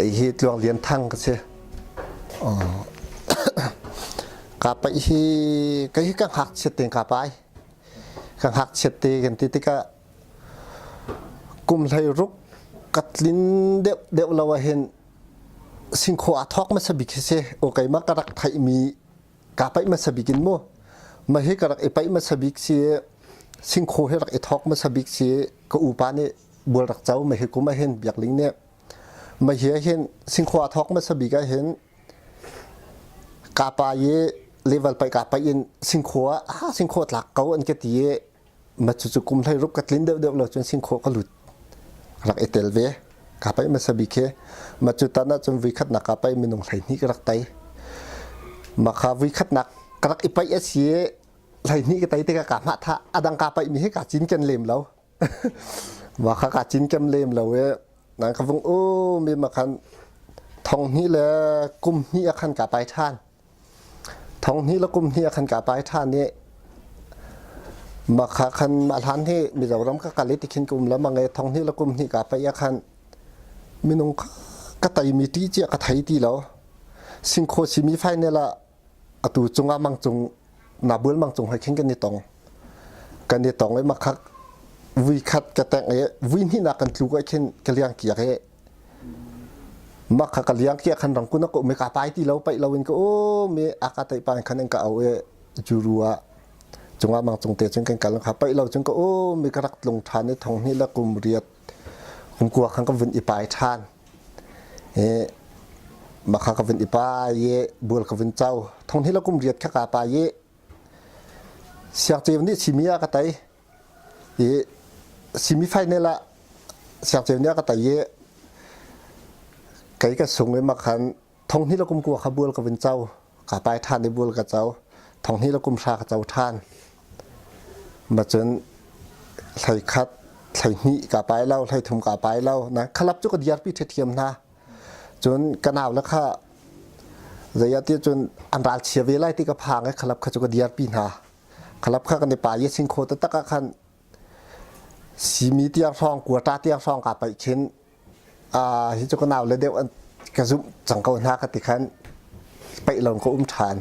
Kei hi Tluang Lian Thang ka si. Ka paih hi kei hi ka ngakchiat tein ka pai. Ka ngakchiat te kan ti tikah kum 16 ka tlin deuh deuh lo ahhin singkhaw aa thawk hmasa bik hi si. Aw keimah ka rak theihmi kaa paih hmasa bik in mu. Mah hi ka rak i paih hmasa bik si i singkhaw hi rak i thawk hmasa bik si i ka upa nih bual rak co mah hi kum ahhin Biakling nih mah hi ahhin singkhaw aa thawk hmasa bik ahhin kapa i level paih ka paih in singkhaw ah ah singkhaw tlak ko an ka ti i ma cucu kum 16 ka tlin deuh deuh lo cun singkhaw ka lut rak i tel ve ka paih hmasa bik hi ma cu tan ahcun vui khatnak ka paih minung 12 ka rak tei ma kha vui khatnak ka rak i paih a si i 12 ka tei tikah ka hmah tha adang ka paih mi hi ka cinken lem lo ma kha ka cinken lem lo i nang ka vung um i ma khan thong hnih le kum hnih ah khan ka pai ṭhan Thong hnih le kum hnih ah khan ka pai ṭhan i mah kha khan mah hlan hi Mizoram ka kal i tikhin ka um lengmang i thong hnih le kum hnih ka paih ah khan minung ka teimi ṭih cia ka thei ti lo. Singkhaw simi final ah atu cungah mangcung Nabul mangcung he khin kan i tong. Kan i tong i mah kha vui khat ka tengh i vui hnihnak kan tluk ah khin ka liang kiak i Mah kha ka liang kiah khan rangkun a ka um i kaa pai ti lo paih loin ka um i a ka teih pa in khan an ka auh i juru ah cungah mang cung te cun kan kal kha paih lo cun ka um i ka rak tlung ṭhan i thong hnih le kum riat kum kua khan ka vun i pai ṭhan i mah kha ka vun i pai i bual ka vun co thong hnih le kum riat kha kaa pai i siangceu nih simi ah ka tei I semi final ah siangceu nih a ka tei i kei ka sung i makhan thong hnih le kum kua kha bual ka vun co. Ka pai ṭhan i bual ka co. Thong hnih le kum hra ka co ṭhan. Ma cun hlei khat, hlei hnih ka pai lo, hlei thum ka pai lo. Na khalap cu ka diarpi ṭhiamṭhiam hna. Cun ka nau le kha zei ah ti cun an ral chia ve lai ti ka phang i khalap kha cu ka diarpi hna. Khalap kha kan i pa i sing kho taktak ah khan simi tiang hrawng kuata tiang hrawng ka paih khin hi cu ka nau le deuh ka zumh cang ko hna ka ti khan paih lo ka um ṭhan.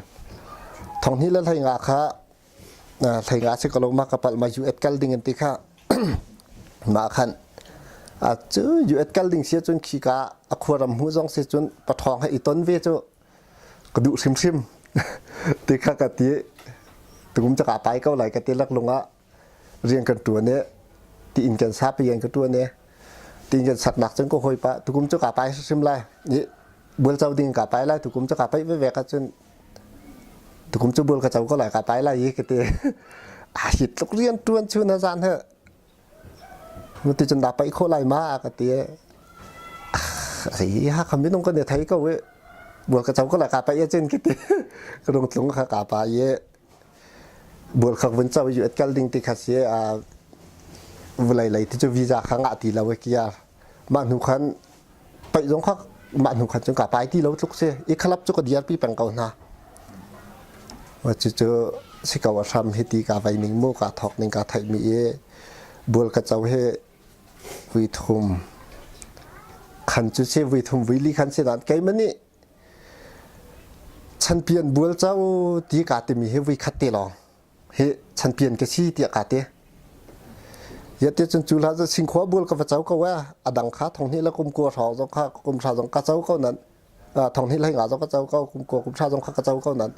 Thong hnih le hlei nga kha hlei nga si ko lo ma ka palh ma US kal ding an ti kha mah khan a cu US kal ding si cun khi ka a khuaram hmu zong si cun pathawng he i ton ve cu ka duh hrimhrim ti kha ka ti tukum cu kaa pai ko lai ka ti laklung ah rian kan ṭuan i ti inn kan sa rian ka ṭuan i ti inn kan saknak cun ka hawipa tukum cu kaa pai hrimhrim lai i bualco ding kaa pai lai tukum cu kaa paih veve ka cun tukum cu bual ka co ko lai kaa pai lai i ka ti a hi tluk rian ṭuan chu na zan he Ti cun dah paih khawh lai ma ka ti. Ai ha kham minung kan i thei ko i bual ka co ko lai ka paih cun ka ti. Ka rung tlung kha ka pa i bual khak vun co i kal ding ti kha si a vulei lei ti cu visa kha ngah ti lo i kia mah hnu khan paih zong kha mah hnu khan cun ka pai ti lo tluk si i khalap cu ka diarpi peng ko hna. Cucu si ko a hram hi ti ka vei ning mu ka thawk ning ka theih mi i bual ka co hi vui thum khan cu si vui thum vui li khan si nain keimah nih chanpian bual co ti ka timi hi vui khat te lawng hi chanpian ka si tiah ka ti. Yate cun cu hla cu singkhua bual ka va co ko e a dang kha thong hnih le kum kua hrawng zong kha kum hra zong ka co ko nan thong hnih hlei nga zong ka co ko kum kua kum hra zong kha ka co ko nan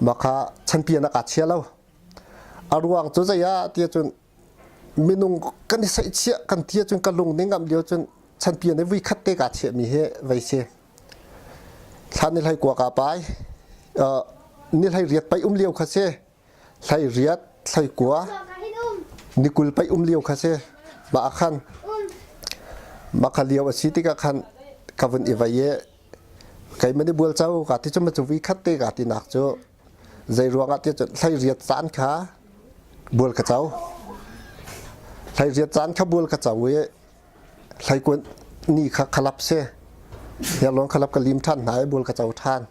mah kha chanpian ah ka chia lo a ruang cu zei ah tiah cun minung kan i saihchiah kan ti ahcun ka lung ning ngam lio cun chanpian i vui khat te kaa chiah mi hi vei si thla ni hlei kua ka pai ni hlei riat pai um lio kha si hlei riat hlei kua ni kul pai um lio kha si mah khan mah kha lio a si tikah khan ka vun i vei i keimah nih bual co ka ti cu ma cu vi khat te ka ti nak cu zei ruangah ti cun hlei riat caan kha bual ka co hlei riat caan kha bual ka co i hleikuan ni kha khalap si Hniarlawn khalap ka lim ṭhan hna i bual ka co ṭhan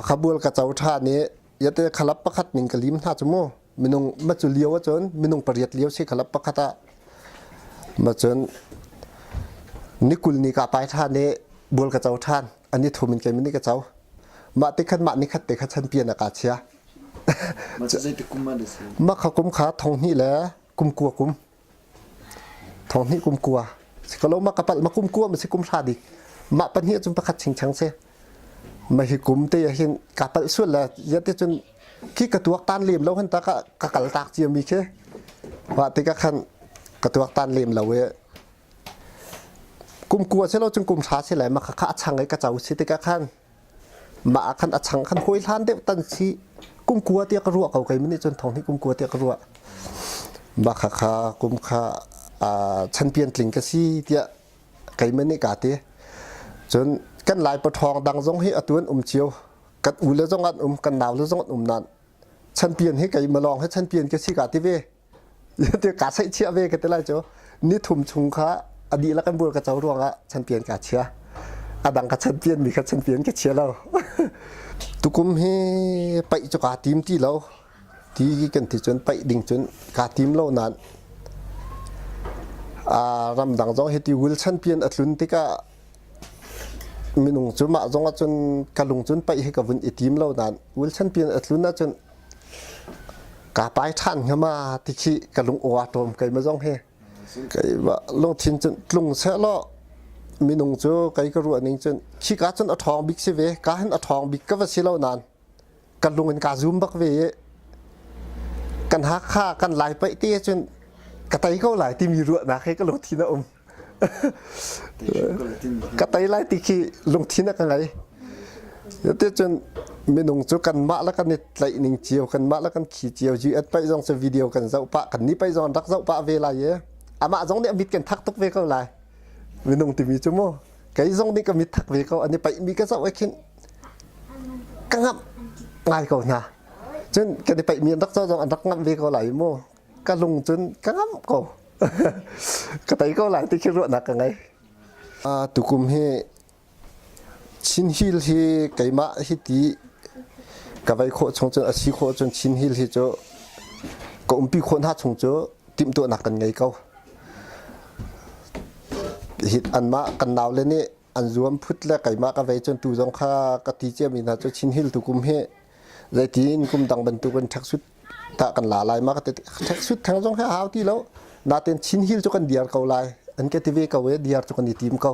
kha bual ka co ṭhan i yate khalap pakhat ning ka lim hna cu mu minung ma cu lio ahcun minung pariat lio si khalap pakhat ah ma cun Ni 20 ni ka pai ṭhan i bual ka co ṭhan. An i thum in keimah nih ka co. Mah ti khan mah ni khat te kha chanpian a ka chia. Mah cu zeitik kum ah na si? Mah kha kum kha 2000 le kum kua kum. 2000 kum kua. Si ko lo ma ka palh ma kum kua ma si kum hra dik. Mah pahnih cun pakhat chingchang si. Ma hi kum te ah hin ka palh sual la ya te cun khi ka tuak tan lem lo han ta ka ka kal tak cia mi khi. Mah te ka khan ka tuak tan lem lo e kum kua si lo cun kum hra si lai ma kha kha a chang i ka co si tikah khan mah ah khan a chang khan hawi hlan deuh tan si kum kua tiah ka ruah ko kei nih cun thong hi kum kua tiah ka ruah mah kha kha kum kha chanpian tling ka si tiah keimah nih kaa ti cun kan lai paṭhawng dang zong hi atu an um cio kan u le zong an um kan nau le zong an um nain chanpian hi keimah lawng hi chanpian ka si kaa ti ve Kaa saihchiah ve ka ti lai cu ni thum chung kha a dihlak in bur ka co ruangah chanpian kaa chia. A dang ka chanpian mi kha chanpian ka chia lo. Tukum hi paih cu kaa tim ti lo. Ti kan ti cun paih ding cun kaa tim lo nain ramdang zong hi ti wul chanpian a tlun tikah minung cu mah zong ahcun ka lung cun paih hi ka vun i tim lo nain wul chanpian a tlun ahcun Kaa pai ṭhan hnga ma ti khi ka lung aw aa ṭawm keimah zong hi. Keimah lungthin cun tlung sehlaw minung cu kei ka ruah ning cun khika cun a ṭhawng bik si ve. Ka hin a ṭhawng bik ka va si lo nain ka lung in kaa zum bak ve i kan Hakha kan Lai paih te cun ka tei ko lai timi ruahnak he ka lungthin a um. Ka tei lai ti khi lungthin a ka ngei. Cun minung cu kanmah le kan i tlaih ning cio, kanmah le kan khi cio, US paih zong cu video kan zoh pah, kan nih paih zong an rak zoh pah ve lai i amah zong nih a mit kan thak tuk ve ko lai. Minung timi cu mu, kei zong nih ka mit thak ve ko, an i paih mi ka zoh ah khin ka ngamh ngai ko hna. Cun kan i paih mi an rak zoh zong an rak ngamh ve ko lai mu. Ka lung cun ka ngamh ko. Ka tei ko lai ti khi ruahnak ka ngei. Tukum hi Chin Hill hi keimah hi ti ka vei khawh chung cun a si khawh cun Chin Hill hi cu ka umpi khawh hna chung cu timhtuahnak kan ngei ko. Hi anmah kan naule nih an zuam phut le keimah ka vei cun tu zong kha ka ti ciami hna cu Chin Hill tukum hi zeitin kum dang bantukin ṭheksut tah kan la lai ma ka ti ṭheksut theng zong hi a hau ti lo natin Chin Hill cu kan diar ko lai an ka ti ve ko i diar cu kan i tim ko.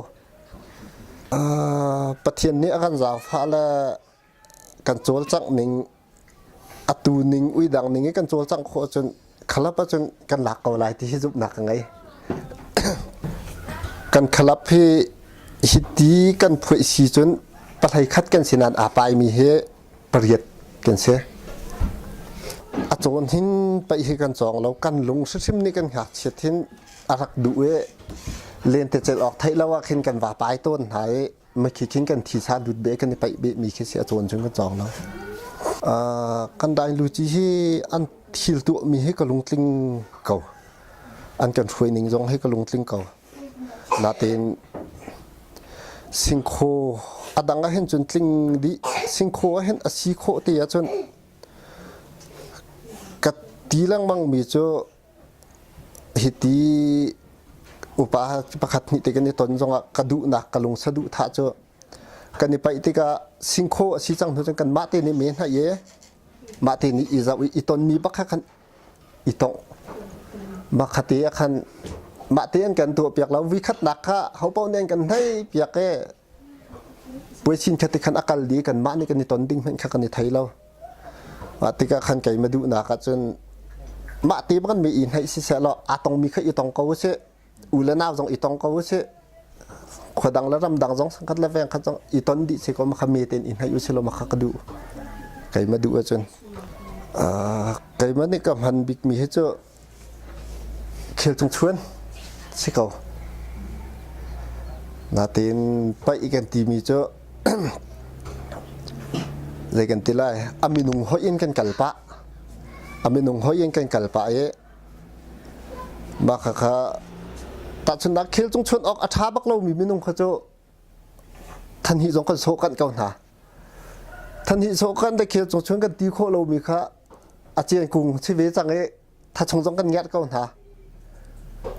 Pathian nih a kan zaangfah le kan cawlcangh ning atu ning uidang ning i kan cawlcangh khawh ahcun khalap ahcun kan lak ko lai ti hi zumhnak ka ngei. Kan khalap hi hiti kan phuaih si cun pahlei khat kan si nain aa paimi hi pariat kan si. A cawn hin paih hi kan cawng lo kan lung hrimhrim nih kan ngakchiat hin a rak duh i lentecelh awk theih lo ah khin kan va pai tawn hna i makhi khin kan thisa dut be kan i paih beh mi khi si a cawn chung kan cawng lo. Kan dai luci hi an thil tuah mi hi ka lungtling ko. An kan hruai ning zong hi ka lungtling ko. Natein singkhaw a dang ah hin cun tling dih singkhaw ah hin a si khawh te ahcun ka ti lengmang mi cu hiti upa pakhat hnih te kan i ton zongah ka duhnak ka lung saduhthah cu kan i paih tikah singkhaw a si cang hnu cun kanmah te nih me hna i mah te nih i zoh i i tonmi bak kha khan i tongh makhate ah khan mah te an kan tuah piak lo vi khatnak kha hopaoh nih an kan hnei piak e puaisin khat te khan a kal di kan mah nih kan i ton ding hmanh kha kan i thei lo mah tikah khan keima duhnak ah cun mah te bak mi i hnaih siseh law aa tongmi kha i tong ko usih u le nau zong i tong ko usih khua dang le ram dang zong sangkhat le veng khat zong i ton dih si ko ma kha me ten i hnaih usih law ma kha ka duh keima duh ahcun keima nih ka hman bik mi hi cu Khel cung chuan si ko. Natein paih kan timi cu zei kan ti lai a minung hoih in kan kal pah. A minung hoih in kan kal pah i mah khakha tahchunhnak khel cung chuan awk a ṭha bak lomi minung kha cu thanhih zong kan sawh kanh ko hna. Thanhih sawh kanh le khel cung chuan kan ti khawh lomi kha a cian kung si ve cang i thachung zong kan ngiat ko hna.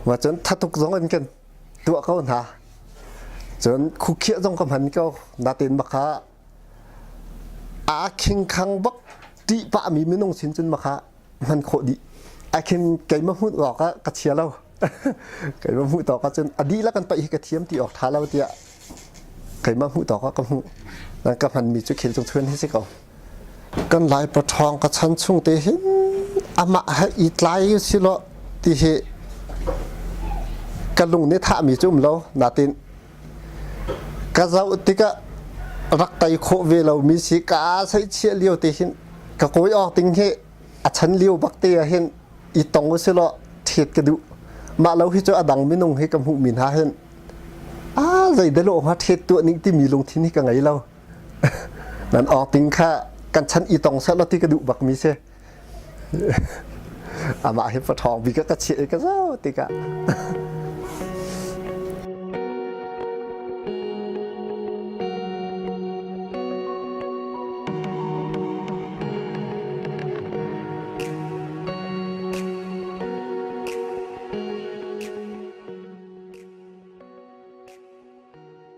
Wa cun thatuk zong in kan tuah ko hna. Cun khukhiah zong ka hman ko. Natin makha aa khingkhang bak ṭih pahmi minung sin cun makha hman khawh dih. A khin keimah hmuh awk ah ka chia lo. Keimah hmuh tawk ah cun a dihlak kan paih hi ka thiam ti awk ṭha lo tiah keimah hmuh tawk ah ka hmuh. Ka hmanmi cu khel cung chuan hi si ko. Kan Lai paṭhawng ka chan chung te hin amah he i tlai si law ti hi ka lung nih thahmi cu um lo. Natin ka zoh tikah rak tei khawh ve lomi si ka seihchiah lio te hin ka kawi awk ding hi a chan lio bak te ah hin i tong usilaw ṭhet ka duh. Mah lo hi cu a dang minung hi ka hmuhmi hna hin a zei delo hnga ṭhet tuah ning timi lungthin hi ka ngei lo. Nan awk ding kha kan chan i tong seh law ti ka duh bakmi si. Amah hi paṭhawng bik ah ka chiah i ka zoh tikah.